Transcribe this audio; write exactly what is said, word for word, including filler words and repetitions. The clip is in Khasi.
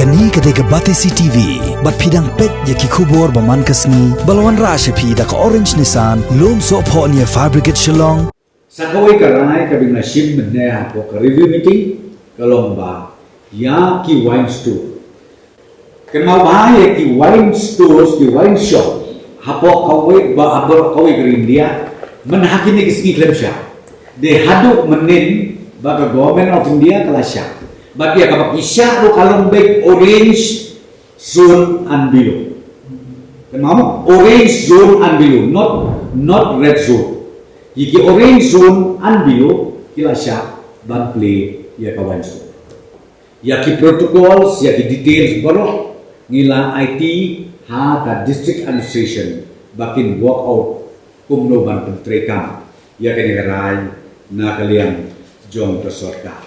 Kane ka dei ka Batesi T V, bad phi dang peit ïa ki khubor ba man ka sngi, ba la wanrah sha phi da ka Orange Nissan, Lumsohphoh near Fire Brigade Shillong. Sa kawei ka rai kaba nga shim mynne hapoh ka review meeting, ka long ba ïa ki wine store. Kynmaw ba ïa ki wine stores, ki wine shop, hapoh kawei, ba hapoh kawei ka ri India, mynta ha kine ki sngi khlem shah. Dei haduh mynnin ba ka Government of India ka la shah. Bad ïa kaba ki shah ruh ka long beit orange zone and below. Kynmaw mo, orange zone and below, not, not red zone. Ïa ki orange zone and below ki la shah ban plie ïa ka wine store. Ïa ki protocols, ïa ki details baroh ngi la aiti ha ka District Administration ba kin work out kumno ban pyntreikam ïa kane ka rai na ka liang jong ka sorkar.